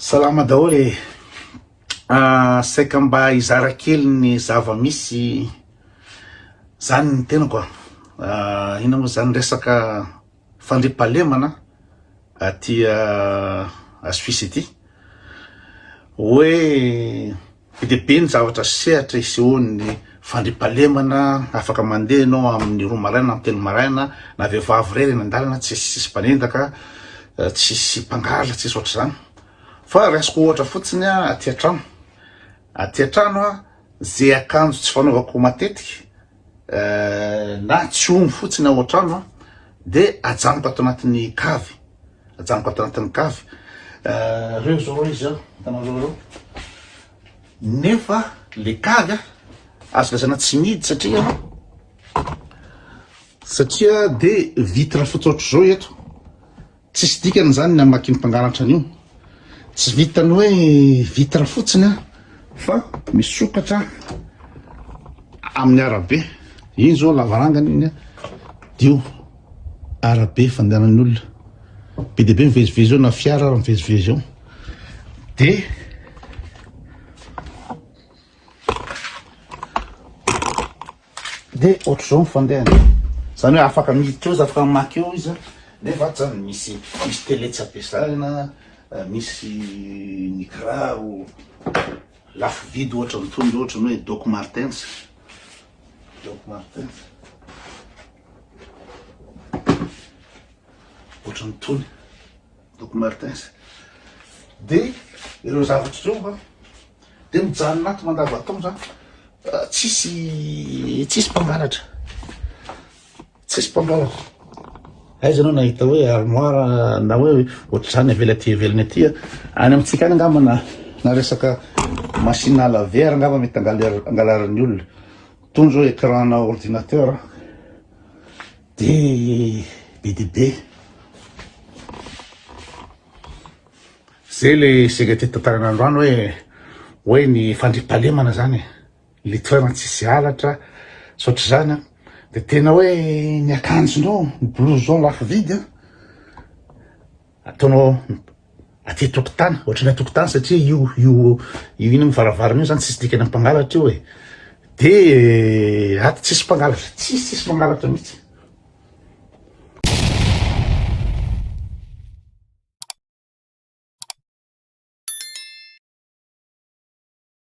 Salama daholo e! Saika mba hizara kely ny zava-misy zany ny tenako a! Inona moa zany resaka fandriampahalemana aty a Suisse aty, hoe be dia be ny zavatra sehatra isehoan'ny fandriampahalemana, afaka mandeha ianao amin'ny roa maraina, amin'ny telo maraina, na vehivavy irery eny an-dalana tsisy mpanendaka, tsisy mpangalatra, tsisy ohatr'izany. Fa raisiko ohatra fotsiny aty an-trano, aty an-trano ze akanjo tsy fanaovako matetika na tsy omby fotsiny ao an-trano de ajanoko ato anatin'ny cave, ajanoko ato anatin'ny cave, reo zao izy an, hitanareo reo, nefa le cave azo lazaina tsy mihidy satria satria de vitre fotsy ohatr'izao eto. Tsisy dikany izany ny hamakin'ny mpangalatra an'io. Tsy vitan'ny hoe vitre fotsiny an, fa misokatra amin'ny arabe. Iny zao lavarangana iny an, dio arabe fandehanan'ny olona. Be dia be mivezivezy eo na fiara ary mivezivezy eo. De De ohatr'izao ny fandehany. Zany hoe afaka miditra eo izy, afaka mamaky eo izy, nefa ato zany misy misy télé tsy ampiasaina, misy ny kiraro lafo vidy ohatra ny tony ohatra ny hoe Doc Martens, Doc Martens, ohatra ny tony Doc Martens. De ireo zavatra ireo an, de mijanona ato mandavantaona zany. Tsisy tsisy mpangalatra, tsisy mpangalatra. Aiza ianao nahita hoe armoire na hoe ohatr'izany avela aty ivelany aty a? Any amintsika any angamba na na resaka machine à laver ary angamba mety angalar- angalarin'ny olona. Itony zao écran-na ordinateur de be dia be. Zay le singa te tantarana androany hoe hoe ny fandriampahalemana zany e, le toerana tsisy halatra sy ohatr'izany an, de tena hoe ny akanjonao, ny blouson lafo vidy an, ataonao aty an-tokotany, ohatran'ny an-tokotany satria io io io ina moa varavarana io zany tsisy dikany amin'ny mpangalatra io e, de ato tsisy mpangalatra, tsisy tsisy mpangalatra mihitsy.